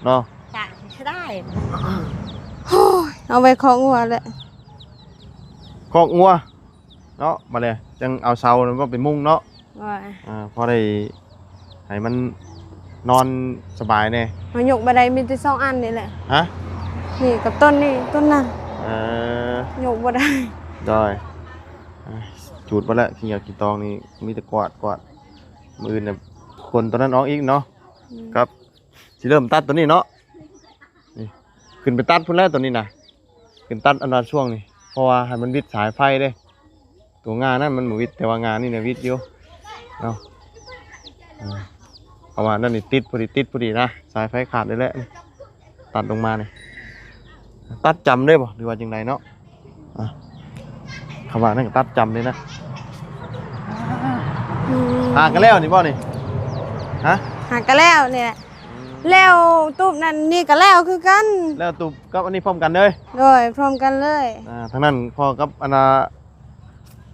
ເນາະ. ກະຊິໄດ້ ໂອ້ຍ ເອົາໄວ້ຄອກງົວແຫຼະ. ຄອກງົວເນາະ ມາແລ້ວຈັ່ງເອົາເສົານັ້ນມາໄປມຸງເນາະ. ໂດຍ ອ່າ ພໍໄດ້ໃຫ້ມັນນອນສະບາຍແດ່. ເຮົາຍົກບໍ່ໄດ້ ມີແຕ່ສອງອັນນີ້ແຫຼະ. ຮະ? ນີ້ກັບຕົ້ນນີ້ ຕົ້ນນັ້ນ. ເອີ ຍົກບໍ່ໄດ້. ໂດຍ ອ່າ ຈູດບໍ່ແລ້ວ ຂີ້ເຫຍື້ອຂີ້ຕອງນີ້ ມີແຕ່ກວາດ ກວາດ. ມື້ອື່ນນະ ຂົນຕົວນັ້ນອອກອີກເນາະ. ອືມ ກັບ ຊິເລີ່ມຕັດຕົວນີ້ເນາະ. ນີ້ ຂຶ້ນໄປຕັດພຸ້ນແຫຼະຕົວນີ້ນະ. ຂຶ້ນຕັດອັນວ່າຊ່ວງນີ້ ເພາະວ່າໃຫ້ມັນວິດສາຍໄຟເດ້. ຕົວງ່ານັ້ນມັນບໍ່ວິດ ແຕ່ວ່າງ່ານີ້ນະວິດຢູ່ເນາະ. ອ່າ ເພາະວ່ານັ້ນນີ້ຕິດພໍດີ ຕິດພໍດີນະ ສາຍໄຟຂາດໄດ້ແຫຼະ. ຕັດລົງມານີ້ ຕັດຈຳເລີຍບໍ່ ຫຼືວ່າຈັ່ງໃດເນາະ? ອ່ະ ຄຳວ່ານັ້ນກໍຕັດຈຳເລີຍນະ. ອືມ ຫາກະແລ້ວນີ້ບໍ່ນີ້? ຮະ? ຫາກະແລ້ວນີ້ແຫຼະ. ອືມ ແລ້ວຕູບນັ້ນນີ້ກະແລ້ວຄືກັນ. ແລ້ວຕູບກັບອັນນີ້ພ້ອມກັນເລີຍ? ໂດຍ ພ້ອມກັນເລີຍ. ອ່າ ທາງນັ້ນພໍກັບອັນນ່າ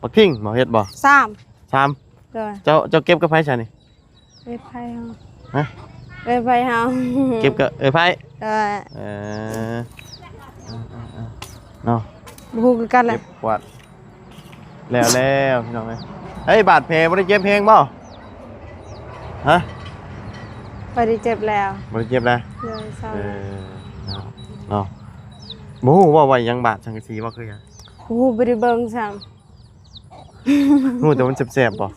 ບັກທິງບໍ່ ເຮັດບໍ່? ສາມ ສາມ. ໂດຍ ເຈົ້າ ເຈົ້າເກັບກັບໃຜຊະນີ້? ເອື້ອຍໄພເຮົາ. ຮະ? ເອື້ອຍໄພເຮົາ ເກັບກັບເອື້ອຍໄພ. ເອີ ເອີ ເນາະ ບໍ່ຮູ້ຄືກັນແຫຼະ. ເກັບກວາດແລ້ວແລ້ວພີ່ນ້ອງເອີຍ. ເຮີ້ຍ ບາດແຜບໍ່ໄດ້ເຈັບແຮງບໍ່? ຮະ? ບໍ່ໄດ້ເຈັບແລ້ວ. ບໍ່ໄດ້ເຈັບແລ້ວ. ໂດຍ ເຊົາ. ເອີ ເນາະ ເນາະ. ບໍ່ຮູ້ວ່າໄວ້ຫຍັງ ບາດສັງກະສີບໍ່ ຄືຫຍັງ? ບໍ່ຮູ້ ບໍ່ໄດ້ເບິ່ງຊ້ຳ. ຮູ້ແຕ່ມັນແສບໆບໍ່?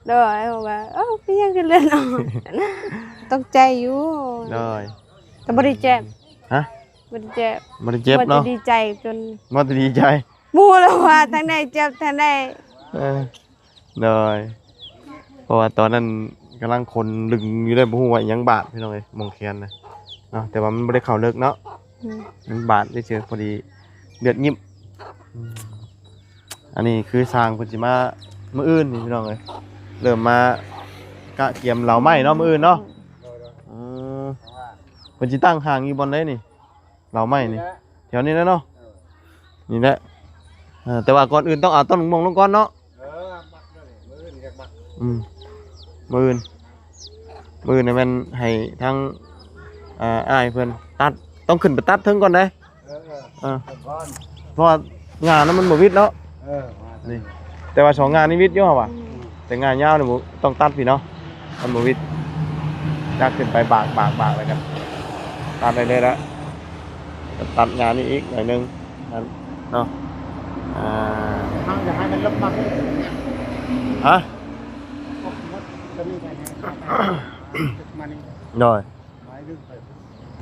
ໂດຍ ວ່າ ເອີ ເປັນຫຍັງຄືເລືອດອອກ ຕົກໃຈຢູ່. ໂດຍ ແຕ່ບໍ່ໄດ້ເຈັບ. ຮະ? ບໍ່ໄດ້ເຈັບ. ບໍ່ໄດ້ເຈັບເນາະ. ວ່າແຕ່ດີໃຈຈົນ ວ່າແຕ່ດີໃຈ ບໍ່ຮູ້ແລ້ວວ່າທາງໃດເຈັບທາງໃດ. ເອີ ໂດຍ ເພາະວ່າຕອນນັ້ນກຳລັງຂົນດຶງຢູ່ເດ້ ບໍ່ຮູ້ວ່າອີ່ຫຍັງບາດ ພີ່ນ້ອງເອີຍ ໝ່ອງແຂນນະ. ເນາະ ແຕ່ວ່າມັນບໍ່ໄດ້ເຂົ້າເລິກເນາະ ອືມ ມັນບາດເສີຍໆ ພໍດີເລືອດຍິບ. ອືມ ອັນນີ້ຄືຊ່າງເພິ່ນຊິມາມື້ອື່ນນີ້ພີ່ນ້ອງເອີຍ ເລີ່ມມາກະກຽມເຫຼົາໄມ້ເນາະ ມື້ອື່ນເນາະ. ອືມ ເພິ່ນຊິຕັ້ງຫ້າງຢູ່ບ່ອນໃດນີ້ ເຫຼົາໄມ້ນີ້? ແຖວນີ້ແຫຼະເນາະ ເອີ ນີ້ແຫຼະ. ເອີ ແຕ່ວ່າກ່ອນອື່ນຕ້ອງເອົາຕົ້ນໝາກມ່ວງລົງກ່ອນເນາະ. ເອີ ໝາກເດີ ມື້ອື່ນຢາກໝາກ ອືມ ມື້ອື່ນ ມື້ອື່ນນີ້ແມ່ນໃຫ້ທາງ ອ່າ ອ້າຍເພິ່ນຕັດ ຕ້ອງຂຶ້ນໄປຕັດເທິງກ່ອນເດ້. ເອີ ເອີ ເອີ ເບິ່ງກ່ອນ ເພາະວ່າງ່ານະມັນບໍ່ຫວິດເນາະ. ເອີ ມານີ້ ແຕ່ວ່າສອງງ່ານີ້ຫວິດຢູ່ຫວາ ອືມ ແຕ່ງ່າຍາວນີ້ບໍ່ ຕ້ອງຕັດພີ້ເນາະ ມັນບໍ່ຫວິດ. ຈັກຂຶ້ນໄປບາກ ບາກ ບາກ ແລ້ວກໍຕັດໄດ້ເລີຍລະ ຕັດງ່ານີ້ອີກໜ້ອຍໜຶ່ງ ນັ້ນເນາະ. ອ່າ ເຮົາຢາກໃຫ້ມັນລົງມາ ຮະ? ໂດຍ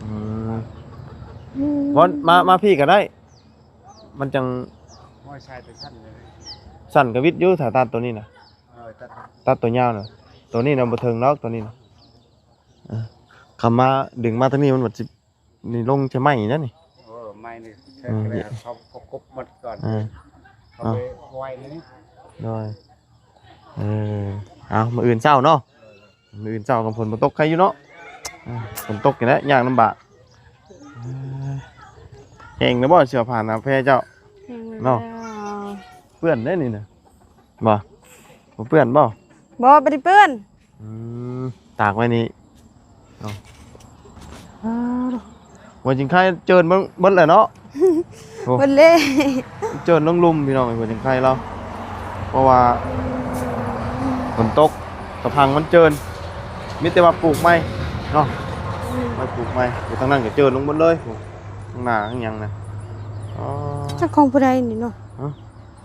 ອືມ ບໍ່ ມາ ມາພີ້ກໍໄດ້ ມັນຈັ່ງ ຫ້ອຍຊາຍໄປສັ້ນເລີຍ ສັ້ນກໍຫວິດຢູ່ ຖ້າຕັດໂຕນີ້ນະ. ເອີ ຕັດ ຕັດໂຕຍາວນະ ໂຕນີ້ນະບໍ່ເຖິງດອກ ໂຕນີ້ນະ. ເອີ ຄຳມາດຶງມາທາງນີ້ ມັນບັດຊິ ນີ້ລົງຈະໄໝ້ນະນີ້. ເອີ ໄໝ້ນີ້ ອືມ ເຂົາ ເຂົາກົບໝົດກ່ອນ ເອີ ເຂົາໄປໄຫວ້ນີ້. ໂດຍ ເອີ ເອົາ ມື້ອື່ນເຊົ້າເນາະ ມື້ອື່ນເຊົ້າກັບຝົນບໍ່ຕົກໃຄຢູ່ເນາະ. ເອີ ຝົນຕົກນີ້ແຫຼະຍ່າງລຳບາກ. ເອີ ແຫ້ງແລ້ວບໍ່ເສື້ອຜ້າໜາວແພເຈົ້າ? ແຫ້ງແລ້ວເນາະ ເປື້ອນເດ້ນີ້ນະ. ບໍ່ ບໍ່ເປື້ອນບໍ່? ບໍ່ ບໍ່ໄດ້ເປື້ອນ. ອືມ ຕາກໄວ້ນີ້ເນາະ. ອ່າ ຫົວຈິງໄຄເຈີນເບິດ ເບິດແລ້ວເນາະ. ໂອ້ ເບິດເລີຍ ເຈີນລົງລຸ່ມພີ່ນ້ອງ ຫົວຈິງໄຄລາວ ເພາະວ່າຝົນຕົກ ກະພັງມັນເຈີນ ມີແຕ່ວ່າປູກໃໝ່ເນາະ. ອືມ ໄວ້ປູກໃໝ່ ຢູ່ທາງນັ້ນກະເຈີນລົງເບິດເລີຍ ຂ້າງໜ້າຂ້າງຫຍັງນະ. ອໍ ຈັກຂອງຜູ້ໃດນີ້ເນາະ. ຮະ?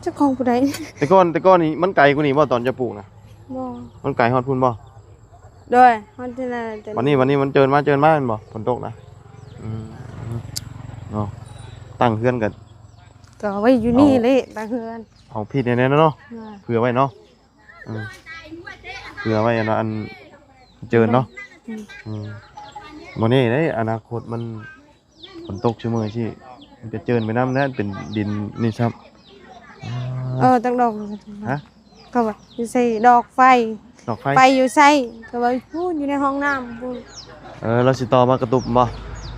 ຈັກຂອງຜູ້ໃດ. ແຕ່ກ່ອນ ແຕ່ກ່ອນນີ້ມັນໄກກວ່ານີ້ບໍ່ ຕອນຈະປູກນະ? ບໍ່ ມັນໄກຮອດພຸ້ນບໍ່? ໂດຍ ຮອດທີ່ນັ້ນແຫຼະ. ບັດນີ້ ບັດນີ້ມັນເຈີນມາ ເຈີນມາແມ່ນບໍ່ ຝົນຕົກນະ? ອືມ ເນາະ ຕັ້ງເຮືອນກໍ ກໍໄວ້ຢູ່ນີ້ແຫຼະ ຕັ້ງເຮືອນ ເອົາພີ້ແນ່ໆເນາະ ເພື່ອໄວ້ເນາະ. ເອີ ເພື່ອໄວ້ອັນວ່າອັນເຈີນເນາະ. ອືມ ອືມ ບໍ່ແນ່ເດ້ ອະນາຄົດມັນ ຝົນຕົກຊຸມື້ຊີ້ ມັນກະເຈີນໄປນຳແຫຼະ ເປັນດິນນີ້ຊ້ຳ. ເອີ ຕັ້ງດອກ ຮະ? ເຂົາວ່າຢູ່ໃສ່ດອກໄຟ ດອກໄຟ ໄຟຢູ່ໃສ? ເຂົາວ່າພຸ້ນ ຢູ່ໃນຫ້ອງນ້ຳພຸ້ນ. ເອີ ລາວຊິຕໍ່ມາກະຕຸບບໍ່?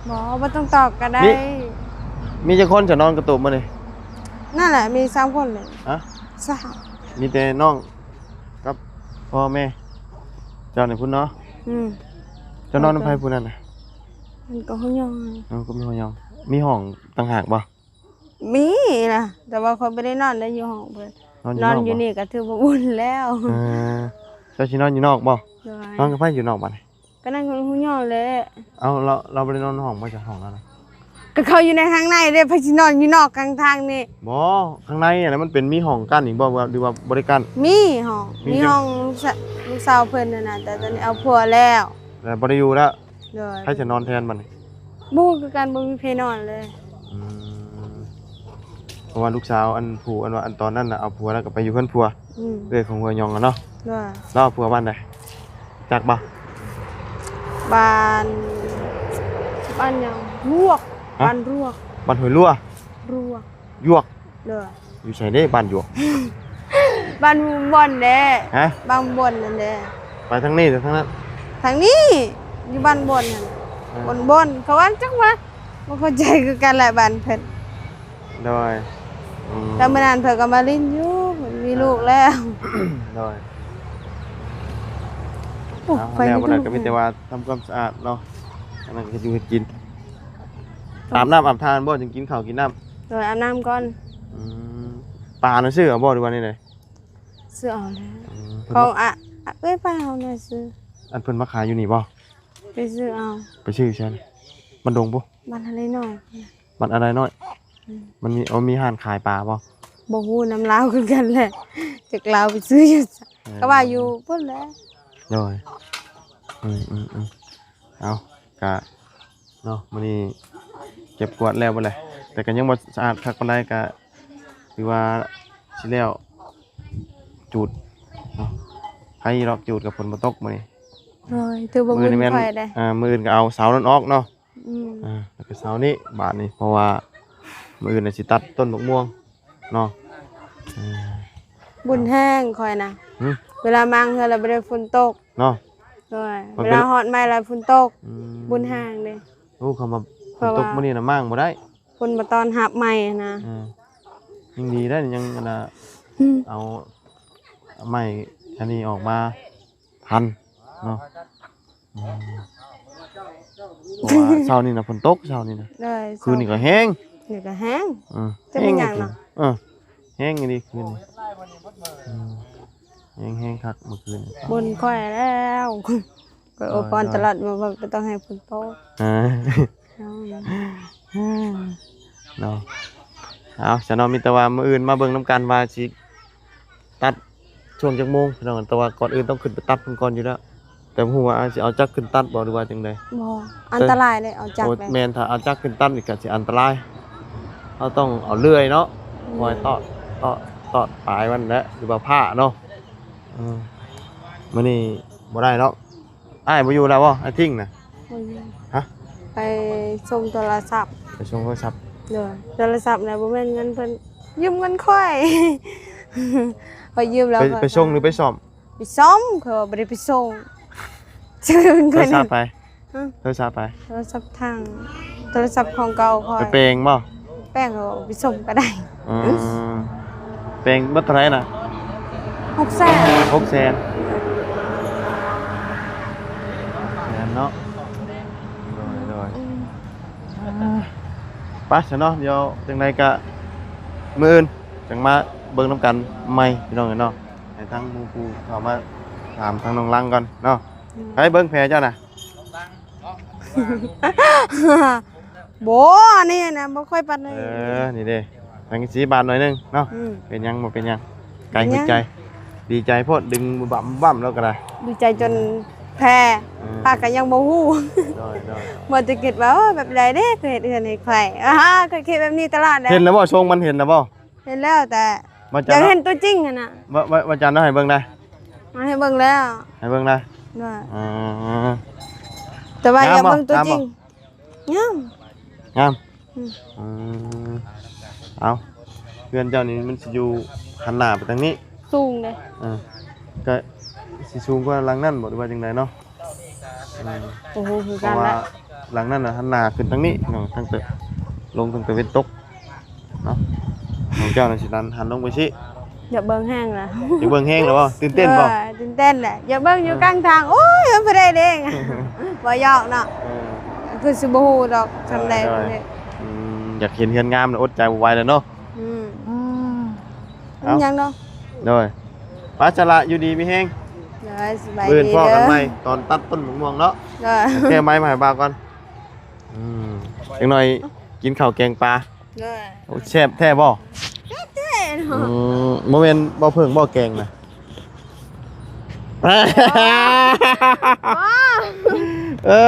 ບໍ່ ບໍ່ຕ້ອງຕອກກໍໄດ້. ມີ ມີຈັກຄົນຈະນອນກະຕຸບມື້ນີ້? ນັ້ນແຫຼະ ມີສາມຄົນເລີຍ. ຮະ? ສາມ ມີແຕ່ນ້ອງ ກັບພໍ່ແມ່ເຈົ້ານີ້ພຸ້ນເນາະ. ອືມ ເຈົ້ານອນນຳໃຜຜູ້ນັ້ນນະ? ມັນກໍຫ້ອງຍອງ. ເອີ ກໍມີຫ້ອງຍອງ ມີຫ້ອງຕ່າງຫາກບໍ່? ມີນະ ແຕ່ວ່າຂ້ອຍບໍ່ໄດ້ນອນໄດ້ຢູ່ຫ້ອງເພິ່ນ ນອນຢູ່ຫ້ອງ ນອນຢູ່ນີ້ກໍຖືວ່າອຸ່ນແລ້ວ. ເອີ ເຈົ້າຊິນອນຢູ່ນອກບໍ່? ໂດຍ ນອນກັບໃຜຢູ່ນອກບັດນີ້? ກໍນອນກັບຫ້ອງຍອງແຫຼະ. ເອົ້າ ລາວ ລາວບໍ່ໄດ້ນອນຫ້ອງບໍ່? ຈັກຫ້ອງລາວນະ? ກໍເຂົາຢູ່ໃນທາງໃນເດ້ ໃຜຊິນອນຢູ່ນອກກາງທາງນີ້? ບໍ່ ຂ້າງໃນຫັ້ນນະ ມັນເປັນມີຫ້ອງກັ້ນອີກບໍ່ ຫຼືວ່າບໍ່ໄດ້ກັ້ນ? ມີຫ້ອງ ມີ ມີຫ້ອງລູກສາ ລູກສາວເພິ່ນຫັ້ນນະ ແຕ່ຕອນນີ້ເອົາຜົວແລ້ວ ແລ້ວບໍ່ໄດ້ຢູ່ແລ້ວ. ໂດຍ ໃຜຈະນອນແທນບັດນີ້? ບໍ່ຮູ້ຄືກັນ ບໍ່ມີໃຜນອນເລີຍ. ອືມ ເພາະວ່າລູກສາວອັນຜູ້ ອັນວ່າອັນຕອນນັ້ນນະ ເອົາຜົວແລ້ວກໍໄປຢູ່ເຮືອນຜົວ. ອືມ ເອື້ອຍຂອງຫົວຍອງຫັ້ນເນາະ. ໂດຍ ລາວເອົາຜົວບ້ານໃດ ຈັກບໍ່? ບ້ານ ບ້ານຫຍັງ? ລວກ. ຮະ? ບ້ານລວກ. ບ້ານຫ້ວຍລົວ? ລວກ. ຢວກ. ໂດຍ ຢູ່ໃສເດ້ບ້ານຢວກ? ບ້ານບ່ອນເດ້. ຮະ? ບ້ານບ່ອນນັ້ນເດ້. ໄປທາງນີ້ຫຼືທາງນັ້ນ? ທາງນີ້ ຢູ່ບ້ານບ່ອນນັ້ນ. ເອີ ບ່ອນ ບ່ອນ ເຂົາວ່າ ຈັກວ່າ ບໍ່ເຂົ້າໃຈຄືກັນແຫຼະບ້ານເພິ່ນ. ໂດຍ ອືມ ແຕ່ມື້ນັ້ນເພິ່ນກໍມາຫຼິ້ນຢູ່ ເພິ່ນມີລູກແລ້ວ. ໂດຍ ໂອ້ ເອົາ ໄປ ແລ້ວບໍ່ໄດ້ກໍມີແຕ່ວ່າທຳຄວາມສະອາດເນາະ ອັນນັ້ນກໍເຮັດຢູ່ເຮັດກິນ. ອາບນ້ຳອາບທ່າບໍ່ ຈຶ່ງກິນເຂົ້າກິນນ້ຳ? ໂດຍ ອາບນ້ຳກ່ອນ. ອືມ ປານະຊື້ເອົາບໍ່ ຫຼືວ່າແນວໃດ? ຊື້ເອົາແລ້ວ. ອືມ ຂອງ ເພິ່ນ ອາ ອາ ເອື້ອຍປ້າເຮົານະຊື້. ອັນເພິ່ນມາຂາຍຢູ່ນີ້ບໍ່? ໄປຊື້ເອົາ. ໄປຊື້ຢູ່ໃສ? ບ້ານດົງພຸ້ນ? ບ້ານອາໄລນ້ອຍ. ບ້ານອາໄລນ້ອຍ. ອືມ ມັນມີ ເອົາ ມີຮ້ານຂາຍປາບໍ່? ບໍ່ຮູ້ນຳລາວຄືກັນແຫຼະ ຈັກລາວໄປຊື້ຢູ່ໃສ. ເອີ ກໍວ່າຢູ່ພຸ້ນແຫຼະ. ໂດຍ ອືມໆໆ ເອົາ ກະ ເນາະ ມື້ນີ້ເກັບກວາດແລ້ວເບິດແຫຼະ ແຕ່ກໍຍັງບໍ່ສະອາດຄັກປານໃດ ກະຖືວ່າຊິແລ້ວ ຈູດເນາະ ໃຜດອກຈູດກັບຝົນບໍ່ຕົກມື້ນີ້. ໂດຍ ຖືວ່າບຸນຂ້ອຍເດ້. ມື້ອື່ນແມ່ນ ອ່າ ມື້ອື່ນກໍເອົາເສົານັ້ນອອກເນາະ. ອືມ ອ່າ ແລ້ວກໍເຊົ້ານີ້ບາດນີ້ ເພາະວ່າມື້ອື່ນນະຊິຕັດຕົ້ນບັກມ່ວງເນາະ. ເອີ ບຸນແຮງຂ້ອຍນະ ຫຶ ເວລາມາເຮືອນແລ້ວບໍ່ໄດ້ຝົນຕົກເນາະ. ໂດຍ ເວລາຮອດໃໝ່ແລ້ວຝົນຕົກ. ອືມ ບຸນແຮງເດ້. ໂອ້ ຄຳວ່າຝົນຕົກມື້ນີ້ນະ ມ້າງບໍ່ໄດ້ ເພິ່ນບໍ່ຕ້ອນຮັບໃໝ່ນະ. ເອີ ຍັງດີໄດ໋ ຍັງອັນນ່າ ອືມ ເອົາໃໝ່ອັນນີ້ອອກມາທັນເນາະ. ອືມ ເພາະວ່າເຊົ້ານີ້ນະຝົນຕົກ ເຊົ້ານີ້ນະ. ເອີ ຄືນນີ້ກໍແຮງ ນີ້ກໍແຮງ. ເອີ ແຕ່ມັນຫຍັງເນາະ ເອີ ແຮງອີ່ຫຼີຄືນນີ້. ອືມ ແຮງໆຄັກມື້ຄືນນີ້. ບຸນຂ້ອຍແລ້ວ ຂ້ອຍອວຍພອນຕະຫຼອດວ່າບໍ່ຕ້ອງໃຫ້ຝົນຕົກ. ເອີ ເນາະ ເອົາຊະເນາະ ມີແຕ່ວ່າມື້ອື່ນມາເບິ່ງນຳກັນວ່າຊິຕັດຊ່ວງຈັກໂມງພີ່ນ້ອງ. ແຕ່ວ່າກ່ອນອື່ນຕ້ອງຂຶ້ນໄປຕັດເພິ່ນກ່ອນຢູ່ແລ້ວ ແຕ່ບໍ່ຮູ້ວ່າຊິເອົາຈັກຂຶ້ນຕັດບໍ່ ຫຼືວ່າຈັ່ງໃດ. ບໍ່ ອັນຕະລາຍເດ້ ເອົາຈັກ. ໂອ້ ແມ່ນ ຖ້າເອົາຈັກຂຶ້ນຕັດນີ້ກໍຊິອັນຕະລາຍ ເຮົາຕ້ອງເອົາເລື່ອຍເນາະ ອືມ ຄອຍຕອດ ຕອດ ຕອດປາຍມັນແຫຼະ ຫຼືວ່າພ້າເນາະ. ເອີ ມື້ນີ້ບໍ່ໄດ້ເນາະ. ອ້າຍບໍ່ຢູ່ແລ້ວບໍ່? ອ້າຍທິງນະ? ບໍ່ຢູ່. ຮະ? ໄປສົ່ງໂທລະສັບ. ໄປສົ່ງໂທລະສັບ. ໂດຍ ໂທລະສັບນະບໍ່ແມ່ນເງິນເພິ່ນ ຢືມເງິນຂ້ອຍ ຂ້ອຍຢືມແລ້ວ. ໄປ ໄປສົ່ງຫຼືໄປສ້ອມ? ໄປສ້ອມ. ຂ້ອຍວ່າບໍ່ໄດ້ໄປສົ່ງ ໂທລະສັບໃຜ? ຮະ? ໂທລະສັບໃຜ? ໂທລະສັບທາງ ໂທລະສັບຂອງເກົ່າຂ້ອຍ. ໄປແປງບໍ່? ແປງກໍໄປສົ່ງກໍໄດ້. ອືມ ແປງເບິດເທົ່າໃດນະ? ຫົກແສນ. ຫົກແສນ ແມ່ນເນາະ. ໂດຍ ໂດຍ ອືມ ອ່າ ໄປຊະເນາະ ດຽວຈັ່ງໃດກະມື້ອື່ນຈັ່ງມາເບິ່ງນຳກັນໃໝ່ ພີ່ນ້ອງເອີຍເນາະ. ໃຫ້ທາງໝູ່ຜູ້ເຂົ້າມາຖາມທາງນ້ອງລັງກ່ອນເນາະ. ອືມ ໃຜເບິ່ງແຜເຈົ້ານະ? ບໍ່ ອັນນີ້ນະບໍ່ຄ່ອຍປານໃດ. ເອີ ນີ້ເດ້ ສັງກະສີບາດໜ້ອຍໜຶ່ງເນາະ. ອືມ ເປັນຫຍັງ ບໍ່ເປັນຫຍັງ. ໄກຫົວໃຈ ດີໃຈໂພດ ດຶງບຳໆ ແລ້ວກໍໄດ້ ດີໃຈຈົນແພ້. ອືມ ພາກະຍັງບໍ່ຮູ້. ໂດຍ ໂດຍ ບໍ່ໄດ້ຄິດວ່າ ໂອ້ ແບບໃດເດ້ ຄືເຮັດເຮືອນໃຫ້ຂ້ອຍ. ອາ ຂ້ອຍຄິດແບບນີ້ຕະຫຼອດແຫຼະ. ເຫັນແລ້ວບໍ່? ຊົງມັນເຫັນແລ້ວບໍ່? ເຫັນແລ້ວ ແຕ່ຢາກເຫັນຕົວຈິງຫັ້ນນະ. ວ່າ ວ່າ ວ່າຈັນເອົາໃຫ້ເບິ່ງໄດ໋. ເອົາໃຫ້ເບິ່ງແລ້ວ ໃຫ້ເບິ່ງໄດ໋. ໂດຍ ອືມ ແຕ່ວ່າຢາກເບິ່ງຕົວຈິງ. ງາມບໍ່? ງາມບໍ່? ງາມ ງາມ. ອືມ ອືມ ເອົາ ເຮືອນເຈົ້ານີ້ມັນຊິຢູ່ຫັນໜ້າໄປທາງນີ້ ສູງເດ້. ເອີ ກະຊິສູງກວ່າຫຼັງນັ້ນບໍ່ ຫຼືວ່າຈັ່ງໃດເນາະ? ອືມ ບໍ່ຮູ້ຄືກັນແຫຼະ ເພາະວ່າຫຼັງນັ້ນນະຫັນໜ້າຂຶ້ນທາງນີ້ເນາະ ຕັ້ງແຕ່ ລົງຕັ້ງແຕ່ເວັນຕົກເນາະ. ຂອງເຈົ້ານະຊິຫັນ ຫັນລົງໄປຊີ້. ຢາກເບິ່ງແຮງລະ ຢາກເບິ່ງແຮງລະບໍ່? ຕື່ນເຕັ້ນບໍ່? ເອີ ຕື່ນເຕັ້ນແຫຼະ ຢາກເບິ່ງຢູ່ກາງທາງ. ໂອ້ຍ ມັນຜູ້ໃດເດ້ ບໍ່ຢອກເນາະ. ເອີ ຄືຊິບໍ່ຮູ້ດອກ ໂດຍ ສ່ຳໃດ. ໂດຍ ອືມ ຢາກເຫັນເຮືອນງາມລະອົດໃຈບໍ່ໄຫວແລ້ວເນາະ. ອືມ ອືມ ເອົ້າ ຍັງເນາະ. ໂດຍ ໄປຊະລະ ຢູ່ດີມີແຮງ. ໂດຍ ສະບາຍດີເດີ ມື້ອື່ນພໍ້ກັນໃໝ່ຕອນຕັດຕົ້ນໝາກມ່ວງເນາະ. ໂດຍ ແກ້ໄມ້ມາໃຫ້ບ່າວກ່ອນ. ອືມ ຈັກໜ້ອຍກິນເຂົ້າແກງປາ. ໂດຍ ໂອ້ ແຊບແທ້ບໍ່? ແຊບແທ້ເນາະ. ອືມ ບໍ່ແມ່ນບໍ່ເພິ່ງບໍ່ແກງນະ? ອໍ ເອີ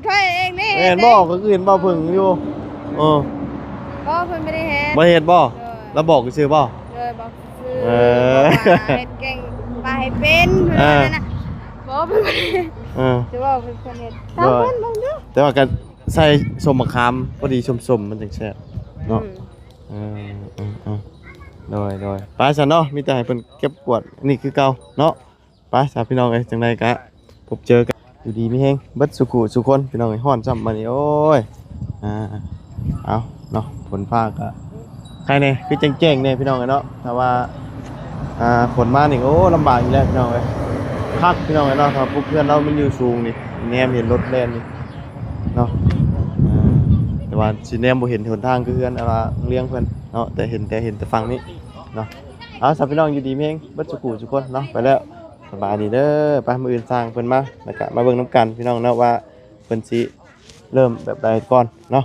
ຂ້ອຍເອງນີ້ ແມ່ນບໍ່? ຄົນອື່ນບໍ່ເພິ່ງຢູ່. ເອີ ບໍ່ ເພິ່ນບໍ່ໄດ້ເຮັດ. ບໍ່ເຮັດບໍ່? ໂດຍ ລາວບອກຊື່ບໍ່? ໂດຍ ບອກຊື່. ເອີ ບອກວ່າເຮັດແກງປາໃຫ້ເປັນ ເພິ່ນ ເອີ ວ່ານັ້ນນະ. ບໍ່ ເພິ່ນບໍ່ໄດ້. ເອີ ຊິເວົ້າເພິ່ນ ເພິ່ນເຮັດ. ໂດຍ ຕາມເພິ່ນເບິ່ງດູ. ແຕ່ວ່າກໍໃສ່ສົ້ມໝາກຂາມ ພໍດີສົ້ມໆ ມັນຈັ່ງແຊບເນາະ. ອືມ ເອີ ເອີ ໂດຍ ໂດຍ ໄປຊະເນາະ ມີແຕ່ໃຫ້ເພິ່ນເກັບກວາດ ນີ້ຄືເກົ່າເນາະ. ໄປຊະພີ່ນ້ອງເອີຍ ຈັ່ງໃດກະພົບເຈີກັນ ຢູ່ດີມີແຮງເບິດສູ່ຜູ້ສູ່ຄົນ ພີ່ນ້ອງເອີຍ. ຮ້ອນຊ້ຳບາດນີ້ ໂອ້ຍ ອ່າ ເອົາເນາະ ຝົນຟ້າກະ ໄຄແດ່ ຄືແຈ້ງໆແດ່ພີ່ນ້ອງເອີຍເນາະ. ຖ້າວ່າ ອ່າ ຝົນມານີ້ ໂອ້ ລຳບາກອີກແລ້ວພີ່ນ້ອງເອີຍ. ຄັກພີ່ນ້ອງເອີຍເນາະ ຖ້າປຸກເຮືອນລາວມັນຢູ່ສູງນີ້ ແນມເຫັນລົດແລ່ນນີ້ເນາະ. ອ່າ ແຕ່ວ່າຊິແນມບໍ່ເຫັນຫົນທາງຄືເຮືອນ ອັນວ່າໂຮງຮຽນເພິ່ນເນາະ ແຕ່ເຫັນ ແຕ່ເຫັນແຕ່ຝັ່ງນີ້ເນາະ. ເອົາຊະພີ່ນ້ອງ ຢູ່ດີມີແຮງເບິດສູ່ຜູ້ສູ່ຄົນເນາະ. ໄປແລ້ວ ສະບາຍດີເດີ. ໄປ ມື້ອື່ນຊ່າງເພິ່ນມາ ແລ້ວກະມາເບິ່ງນຳກັນພີ່ນ້ອງເນາະ ວ່າເພິ່ນຊິເລີ່ມແບບໃດກ່ອນເນາະ.